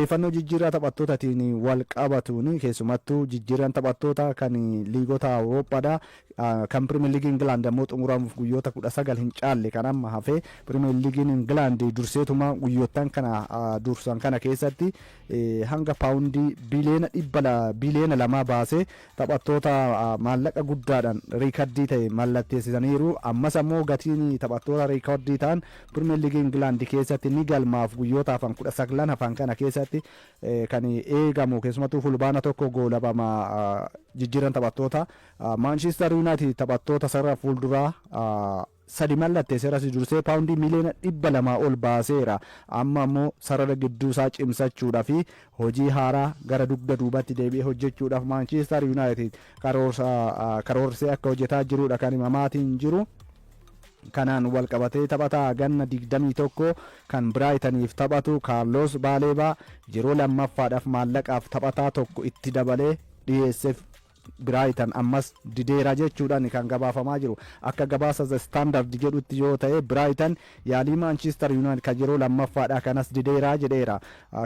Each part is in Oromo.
Odeeffannoo jijjiirraa taphattootaatiin wal qabatuun, keessumattuu jijjiirraan taphattoota kan liigota Awurooppaadha. Kan Pirimeer Liigii Ingilaand ammoo xumuramuuf guyyoota 19 hin caalle kan amma hafee. Pirimeer Liigiin Ingilaand durseetuma guyyoottan kana dursan kana keessatti hanga paawundii biliyoona 200 baasee taphattoota maallaqa guddaadhaan riikardii ta'e mallatteessisaniiru. Ammas ammoo gatiin taphattoota riikardii ta'an Pirimeer Liigii Ingilaand keessatti ni galmaaf guyyoota hafan 19 hafan kana keessatti kan eegamu. Keessumattuu Fulbaana 1 goolabama jijjiiran taphattoota. Maanchister Yuunaayitid taphattoota sarara fuulduraa sadi mallatteesseera. Dursee paawundii miliyoona 200 ol baaseera. Amma ammoo sarara gidduu isaa cimsachuudhaa fi hojii haaraa gara dugda duubatti deebi'ee hojjechuudhaaf Maanchister Yuunaayitid karoorsee akka hojjetaa jirudha kan himamaatiin jiru. Kanaan wal qabatee taphataa ganna 21 kan Biraayitaniif taphatu Kaarlos Baaleebaa yeroo lammaffaadhaaf maallaqaaf taphataa tokko itti dabalee dhiyeesseef, Biraayitan ammas dideera jechuudhaan kan gabaafamaa jiru. Akka gabaasa The Standard jedhutti yoo ta'e, Biraayitan yaalii Maanchister Yuunaayitid kan yeroo lammaffaadha kanas dideera jedheera.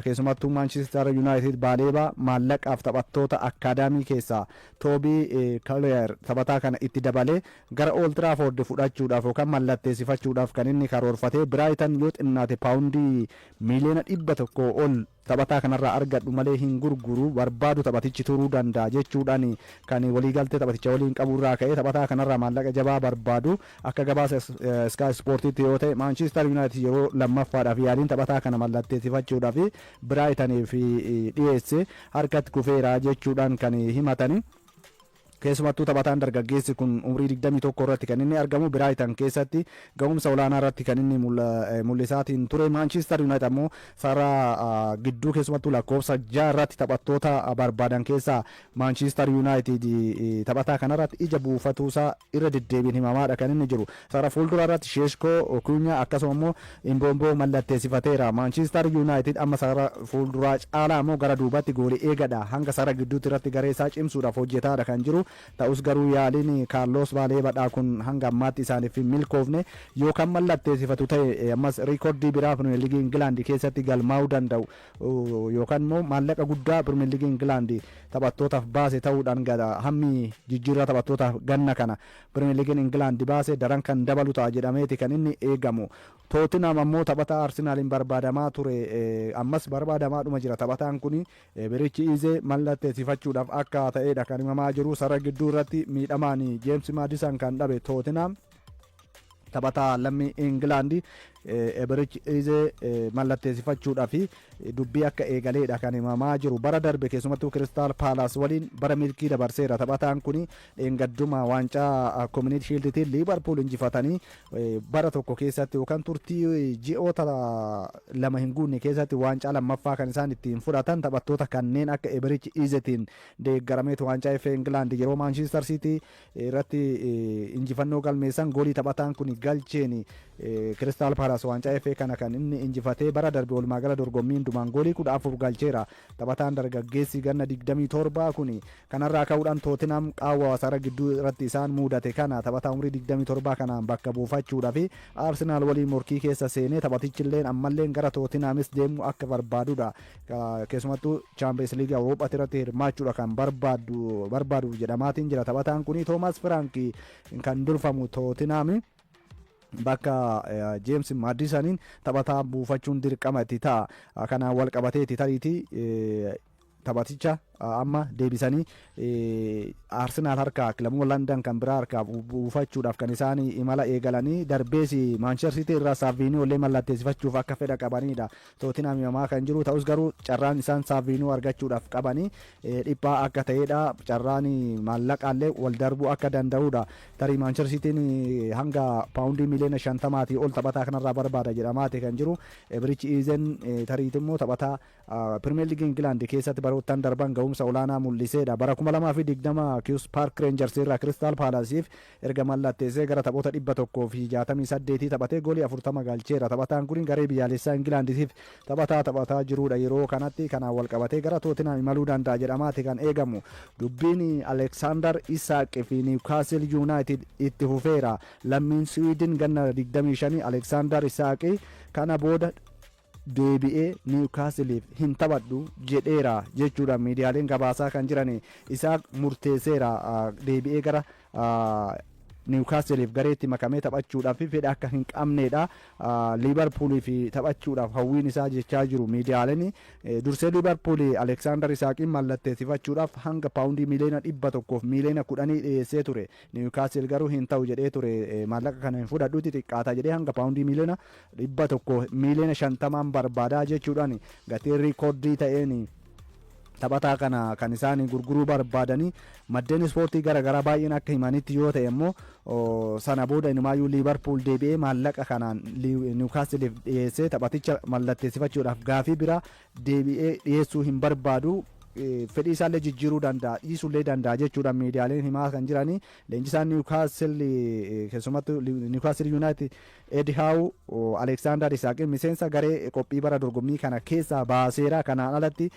Keessumattuu Maanchister Yuunaayitid Baaleebaa maallaqaaf taphattoota akkaadaamii keessaa Toobii Kaliyer taphataa kana itti dabalee gara Old Trafford fudhachuudhaaf yookaan mallatteessifachuudhaaf kan inni karoorfate. Biraayitan yoo xinnaate paawundii miiliyoona 100 ol taphataa kanarraa argadhu malee hin gurguru, barbaadu taphatichi turuu danda'a jechuudhaan kan waliigaltee taphaticha waliin qaburraa ka'ee taphataa kanarraa maallaqa jabaa barbaadu. Akka gabaasa Sky Sportiitti yoo ta'e, Maanchister Yuunaayitid yeroo lammaffaadhaaf yaaliin taphataa kana mallatteessifachuudhaaf Biraayitaniif dhiyeesse harkatti kufeera jechuudhaan kan himatani. Keessumattuu taphataan dargaggeessi kun umrii 21 irratti kan inni argamu, Biraayitan keessatti ga'umsa olaanaa irratti kan inni mul'isaatiin ture. Maanchister Yuunaayitid ammoo sarara gidduu, keessumattuu lakkoofsa 6 irratti taphattoota barbaadan keessaa Maanchister Yuunaayitid taphataa kanarratti ija buufatuusaa irra deddeebiin himamaadha kan inni jiru. Sarara fuuldura irratti Sheeshkoo, Kuunyaa akkasuma immoo Imboomboo mallatteessifateera. Maanchister Yuunaayitid amma sarara fuulduraa caalaa immoo gara duubatti goolii eegadha. Hanga sarara gidduutti irratti garee isaa cimsuudhaaf hojjetaadha kan jiru. Ta'us garuu yaaliin Kaarlos Baaleebadhaa kun hanga ammaatti isaaniif hin milkoofne. Yookaan mallatteessifatu ta'e, ammas riikordii biraa Pirimeer Liigii Ingilaand keessatti galmaa'uu danda'u yookaan immoo maallaqa guddaa Pirimeer Liigii Ingilaand taphattootaaf baase ta'uudhaan hammi jijjiirraa taphattootaaf ganna kana Pirimeer Liigiin Ingilaand baase daran kan dabalu ta'a jedhameeti kan inni eegamu. Tootinam ammoo taphataa Arsenaaliin barbaadamaa ture, ammas barbaadamaadhuma jira, taphataan kun Birichi Iizee mallatteessifachuudhaaf akka ta'edha kan himamaa jiru. Sarara gidduu irratti miidhamaan Jeems Maadisan kan dhabe Tootinam taphataa lammii Ingilaandi Ebirich Iizee mallatteessifachuudhaaf dubbii akka eegaleedha kan himamaa jiru. Bara darbe keessumattuu Kiristaal Paalaas waliin bara milkii dabarseera. Taphataan kun dheengadduma waancaa Community Shielditiin Liivarpuul injifatanii bara tokko keessatti yookaan turtii ji'oota 2 hin guunne keessatti waancaa lammaffaa kan isaan ittiin fudhatan taphattoota kanneen akka Ebirich Iizetiin deeggarameetu. Waancaa FA Ingilaand yeroo Maanchister Siitii irratti injifannoo galmeessan goolii taphataan kun galcheen Kiristaal Paalaas waancaa FA kana kan inni injifatee. Bara darbe walumaa gala dorgommii hundumaan goolii 14 galcheera. Taphataan dargaggeessi ganna 27 kun kanarraa ka'uudhaan Tootinam qaawwa sarara gidduu irratti isaan mudate kana taphataa umrii 27 kanaan bakka buufachuudhaaf Arsenaal waliin morkii keessa seenee, taphatichilleen ammalleen gara Tootinaamis deemuu akka barbaadudha. Keessumattuu Chaampiyeens Liigii Awuroophaatti irratti hirmaachuudha kan barbaadu barbaaduuf jedhamaatiin jira. Taphataan kun Toomaas Firaank kan durfamu Tootinaami bakka Jeems Maadisaniin taphataa buufachuun dirqama itti ta'a. Kanaan wal qabateeti tariitii taphaticha amma deebisanii Arsenaal harkaa, kilabuma London kan biraa harkaa buufachuudhaaf kan isaan imala eegalanii. Darbees Maanchister Siitii irraa Saaviiniyoo illee mallatteessifachuuf akka fedha qabanidha Tootinam himamaa kan jiru. Ta'us garuu carraan isaan Saaviiniyoo argachuudhaaf qabanii dhiphaa akka ta'edha. Carraan maallaqaallee wal darbuu akka danda'udha. Tarii Maanchister Siitiin hanga paawundii miliyoona 50-tii ol taphataa kanarraa barbaada jedhamaati kan jiru. Ebirichi Iizen tariiti immoo taphataa Pirimeer Liigii Ingilaand keessatti baroottan darban ga'umsa olaanaa mul'iseedha. Bara 2020 Queens Park Rangers irraa Kiristaal Paalaasiif erga mallatteessee gara taphoota 168 taphatee goolii 40 galcheera. Taphataan kun garee biyyaalessaa Ingilaanditiif taphataa taphataa jirudha yeroo kanatti. Kanaan wal qabatee gara Tootinam imaluu danda'a jedhamaati kan eegamu. Dubbiin Aleksaandar Isaaq fi Niwukaasil Yuunaayitid itti fufeera. Lammiin Siwiidin ganna 25 Aleksaandar Isaaq kana booda Deebi'ee Niwukaasiliif hin taphadhu jedheera jechuudha miidiyaaleen gabaasaa kan jiran. Isaa murteesseera, deebi'ee gara Niwukaasiliif gareetti makamee taphachuudhaaf fedha akka hin qabneedha. Liibarpuuliif taphachuudhaaf hawwiin isaa jechaa jiru miidiyaaleen. Dursee Liibarpuul Aleksaandar Isaaqiin mallatteessifachuudhaaf hanga paawundii 110,000,000 dhiyeessee ture. Niwukaasil garuu hin ta'u jedhee ture, maallaqa kana hin fudhadhuuti, xiqqaata jedhee hanga paawundii 150,000,000 barbaadaa jechuudhaan gatii riikoordii ta'een taphataa kana kan isaan gurguruu barbaadanii. Maddeen ispoortii garaagaraa baay'een akka himanitti yoo ta'e immoo, sana booda inumaayyuu Liibarpuul deebi'ee maallaqa kanaan Niwukaasiliif dhiyeessee taphaticha mallatteessifachuudhaaf gaafii biraa deebi'ee dhiyeessuu hin barbaadu, fedhii isaallee jijjiiruu danda'a, dhiisuullee danda'a jechuudha miidiyaaleen himaa kan jiranii. Leenjisaan Niwukaasil, keessumattuu Niwukaasil Yuunaayitid, Edi Haawu Aleksaandar Isaaqiin miseensa garee qophii bara dorgommii kana keessaa baaseera. Kanaan alatti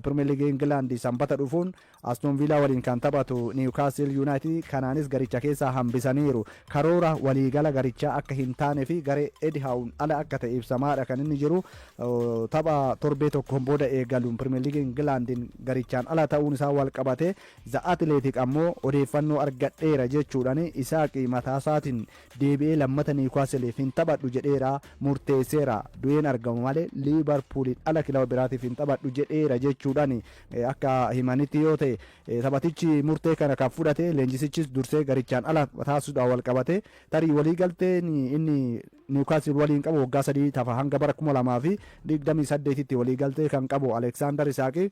Pirimeer Liigii Ingilaand Sanbata dhufuun Aston Villaa waliin kan taphatu Niwukaasil Yuunaayitid kanaanis garicha keessaa hambisaniiru. Karoora waliigala garichaa akka hin taane fi garee Edi Haawun ala akka ta'e ibsamaadha kan inni jiru. Tapha torbee tokkoon booda eegaluun Pirimeer Liigii Ingilaandiin garichaan ala ta'uun isaa wal qabate, The Athletic ammoo odeeffannoo argadheera jechuudhaan Isaaqi mataasaatiin deebi'ee lammata Niwukaasiliif hin taphadhu jedheera, murteesseera, du'een argamu malee Liibarpuuliin ala kilaba biraatiif hin taphadhu jedheera jechuudhaan akka himanitti yoo ta'e, taphatichi murtee kana kan fudhate leenjisichis dursee garichaan ala taasisuudhaan wal qabate, tarii waliigalteen inni Niwukaasil waliin qabu waggaa 3 tafa, hanga bara 2028tti waliigaltee kan qabu Aleksaandar Isaaqii.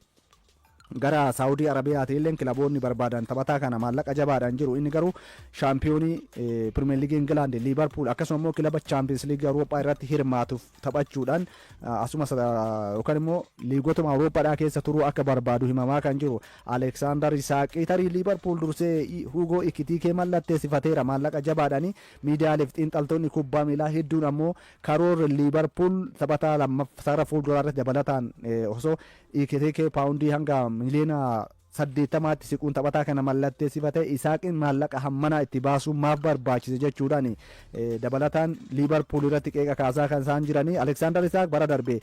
Gara Saawudii Arabiyaati illee kilaboonni barbaadan taphataa kana maallaqa jabaadhaan jiru. Inni garuu shaampiyoonii Pirimeer Liigii Ingilaand Liibarpuul, akkasuma immoo kilaba Chaampiyoons Liigii Awurooppaa irratti hirmaatuuf taphachuudhaan asuma yookaan immoo liigotuma Awurooppaadhaa keessa turuu akka barbaadu himamaa kan jiru Aleksaandar Isaaqii. Tarii Liibarpuul dursee Hugoo Ikitiikee mallatteessifateera maallaqa jabaadhaani. Miidiyaaleef xiinxaltoonni kubbaa miilaa hedduun ammoo karoorri Liibarpuul taphataa lammaffaa fuulduraa irratti dabalataan osoo Ikitiikee paawundii hanga 80,000,000tti siquun taphataa kana mallatteessifate, Isaaqiin maallaqa hammanaa itti baasuun maaf barbaachise jechuudhaan dabalataan Liibarpuul irratti qeeqa kaasaa kan isaan jiranii. Aleksaandar Isaaq bara darbe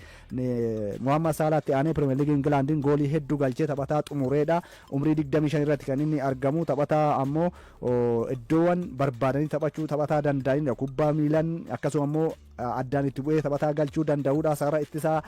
Muhammad Saalaatti aanee Pirimeer Liigii Ingilaandiin goolii hedduu galchee taphataa xumureedha. Umrii 25 irratti kan inni argamu, taphataa ammoo iddoowwan barbaadanii taphachuu taphataa danda'anidha. Kubbaa miilan akkasuma immoo addaan itti bu'ee taphataa galchuu danda'udha. Sarara ittisaa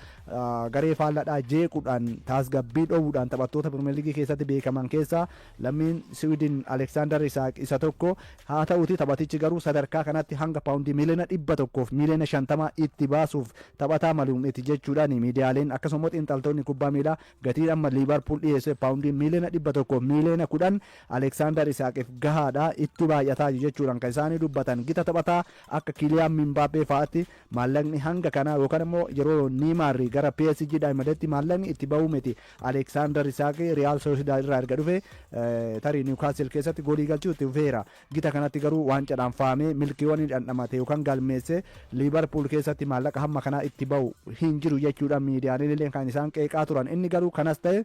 garee faalladhaa jeequudhaan, taasgabbii dhoowwuudhaan taphattoota Pirimeer Liigii keessatti beekaman keessaa lammiin Siwiidin Aleksaandar Isaaq isa tokko. Haa ta'uti taphatichi garuu sadarkaa kanatti hanga paawundii 150,000,000 itti baasuuf taphataa malu miti jechuudhaan miidiyaaleen akkasuma immoo xiinxaltoonni kubbaa miilaa gatiin amma Liibarpuul dhiyeesse paawundii 110,000,000 Aleksaandar Isaaqiif gahaadha, itti baay'ataa jechuudhaan kan isaanii dubbatan. Gita taphataa akka Kiiliyaan Mimbaappee fa'aatti maallaqni hanga kanaa yookaan immoo yeroo Niimaarri gara PSG dhaan imaletti maallaqni itti ba'uu miti. Aleksaandar Isaaqi Riyaal Soosidaad irraa erga dhufe tarii Niwukaasil keessatti goolii galchuu itti fufeera. Gita kanatti garuu waancaadhaan faamee milkiiwwan dhandhamate yookaan galmeesse Liibarpuul keessatti maallaqa hamma kanaa itti ba'u hin jiru jechuudhaan miidiyaaleen illee kan isaan qeeqaa turan. Inni garuu kanas ta'e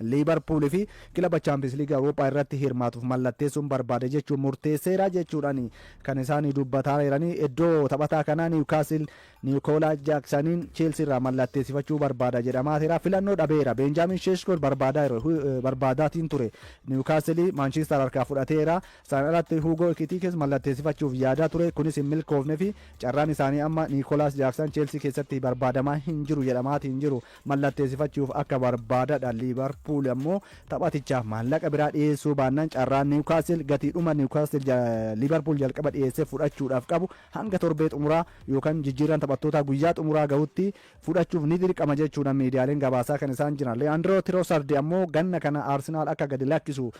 Liibarpuul fi kilaba Chaampiyoons Liigii Awurooppaa irratti hirmaatuuf mallatteessuun barbaade jechuun murteesseera jechuudhaan kan isaan dubbataa jiranii. Iddoo taphataa kanaa Niwukaasil Niikoolaa Jaaksaniin Cheelsii irraa mallatteessifachuu barbaada jedhamaa jira. Filannoo dhabeera. Beenjaamin Sheeshkoon barbaadaatiin ture. Niwukaasil Maanchiistar harkaa fudhateera. Isaan alatti Huugoo Ekitiikees mallatteessifachuuf yaadaa ture. Kunis hin milkoofne fi carraan isaanii amma Niikoolaas Jaaksan Cheelsii keessatti barbaadamaa hin jiru jedhamaatiin jiru mallatteessifachuuf akka barbaadadha. Liibarpuul ammoo taphatichaaf maallaqa biraa dhiyeessuu baannaan carraan Niwukaasil gatiidhuma Niwukaasil Liibarpuul jalqaba dhiyeessee fudhachuudhaaf qabu hanga torbee xumuraa yookaan jijjiirraan taphattootaa guyyaa xumuraa gahutti fudhachuuf ni dirqama jechuudha miidiyaaleen gabaasaa kan isaan jiran. Leandro Trossard ammoo ganna kana Arsenaal akka gadi lakkisu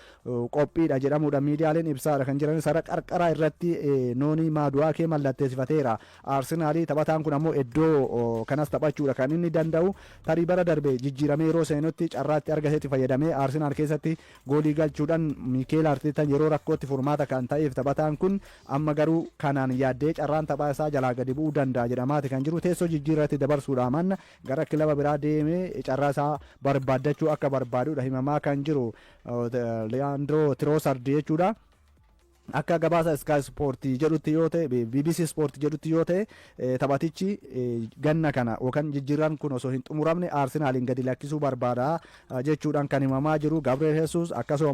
qophiidha jedhamuudha miidiyaaleen ibsaadha kan jiran. Sarara qarqaraa irratti Noonii Maaduwaakee mallatteessifateera. Arsenaalii taphataan kun ammoo iddoo kanas taphachuudha kan inni danda'u. Tarii bara darbe jijjiiramee yeroo seenutti carraatti argatetti fayyadamee Arsenaal keessatti goolii galchuudhaan Miikeel Arteetaan yeroo rakkootti furmaata kan ta'eef taphataan kun amma garuu kanaan yaaddee carraan taphaa isaa jalaa gadi bu'uu danda'a jedhamaati kan jiru. Teessoo jijjiirratti dabarsuudha manna gara kilaba biraa deemee carraa isaa barbaaddachuu akka barbaadudha himamaa kan jiru Leandro Trossard jechuudha. Akka gabaasa Sky Sport jedhutti yoo ta'e, BBC Sport jedhutti yoo ta'e, taphatichi ganna kana yookaan jijjiirraan kun osoo hin xumuramne Arsenaaliin gadi lakkisuu barbaada jechuudhaan kan himamaa jiru. Gabriel Jesus akkasuma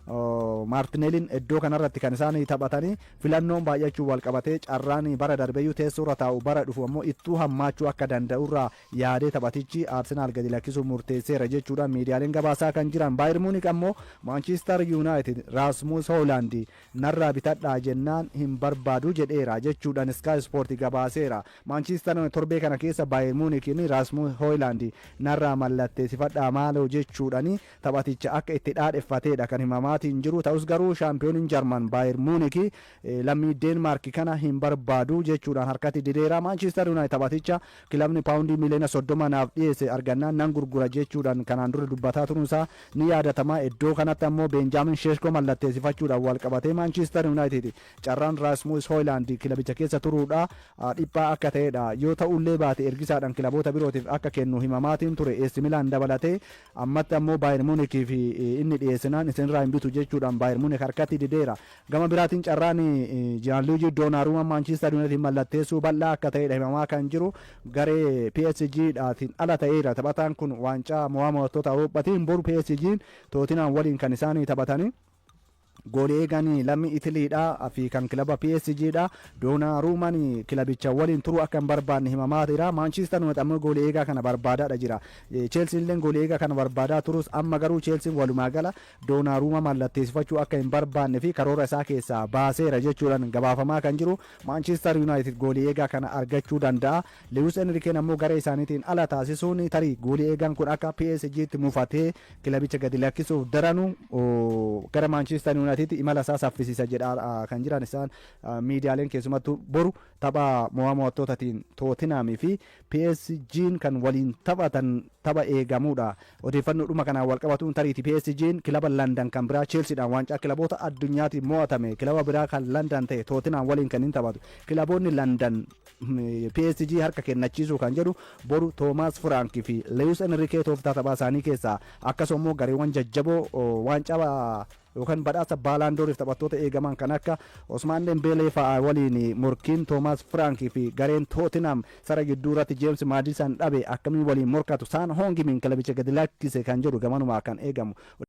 immoo Maartineeliin iddoo kanarratti kan isaan taphatanii filannoon baay'achuu wal qabatee, carraan bara darbeeyyuu teessoorra taa'u bara dhufu ammoo ittuu hammaachuu akka danda'urraa yaadee taphatichi Arsenaal gadi lakkisuu murteesseera jechuudhaan miidiyaaleen gabaasaa kan jiran. Bayern Munich ammoo Manchester United Rasmus Hojlund narraa bitadhaa jennaan hin barbaadu jedheera jechuudhaan Sky Sport gabaaseera. Manchester torbee kana keessa Bayern Munichiin Rasmus Hojlund narraa mallatteessifadhaa maaloo jechuudhaan taphaticha akka itti dhaadheffateedha kan himamaatiin jiru. Ta'us garuu shaampiyooniin Jarman Bayern Munich lammii Deenmaark kana hin barbaadu jechuudhaan harkatti dideera. Manchester United taphaticha kilabni paawundii miliyoona 30 naaf dhiyeesse argannaan nan gurgura jechuudhaan kanaan dura dubbataa turuunsaa ni yaadatama. Iddoo kanatti ammoo Benjamin Sesko mallatteessifachuudhaan wal qabatee Manchester United carraan Rasmus Hojlund kilabicha keessa turuudha dhiphaa akka ta'edha. Yoo ta'ullee baate ergisaadhaan kilaboota birootiif akka kennu himamaatiin ture, AC Milan dabalatee. Ammatti ammoo Bayern Munich fi inni dhiyeessinaan isinirraa hin bitu jechuudhaan Bayern Munich harkatti dideera. Gama biraatiin carraan Gianluigi Donnarumma Manchester United mallatteessuu bal'aa akka ta'edha himamaa kan jiru. Garee PSG dhaatiin ala ta'eera taphataan kun waancaa mo'aa mo'attoota Awurooppaatiin. Boru PSG'n Tottenham waliin kan isaan taphatanii. Goolii eegan lammii Itiliidha fi kan kilaba PSGdha. Donnarummaan kilabicha waliin turuu akka hin barbaanne himamaa jira. Manchester United ammoo goolii eegaa kana barbaadaadha jira. Chelsea illee goolii eegaa kana barbaadaa turus, amma garuu Chelsea walumaa gala Donnarummaa mallatteessifachuu akka hin barbaanne fi karoora isaa keessaa baaseera jechuudhaan gabaafamaa kan jiru. Manchester United goolii eegaa kana argachuu danda'a. Luis Enriqueen ammoo garee isaaniitiin ala taasisuun tarii goolii eegaan kun akka PSGtti mufatee kilabicha gadi lakkisuuf daranu gara Manchester United imala isaa saffisiisa jedhaa kan jiran isaan miidiyaaleen. Keessumattuu boru tapha mo'aa mo'attootatiin Tottenham fi PSG'n kan waliin taphatan tapha eegamudha. Odeeffannoo dhuma kanaan wal qabatuun tariiti PSG'n kilaba London kan biraa Chelseadhaan waancaa kilaboota addunyaatiin mo'atame, kilaba biraa kan London ta'e Tottenham waliin kan hin taphatu. Kilaboonni London PSG harka kennachiisuu kan jedhu boru Thomas Frank fi Luis Enrique tooftaa taphaa isaanii keessaa, akkasuma immoo gareewwan jajjaboo waancaa yookaan badhaasa Ballon d'Oriif taphattoota eegaman kan akka Osmaan Dembeelee fa'aa waliin morkiin Toomaas Firaank fi gareen Tootinam sara gidduu irratti Jeems Maadisan dhabe akkamiin waliin morkatu, Saan Hoongimiin kilabicha gadi lakkise kan jedhu gamanumaa kan eegamu.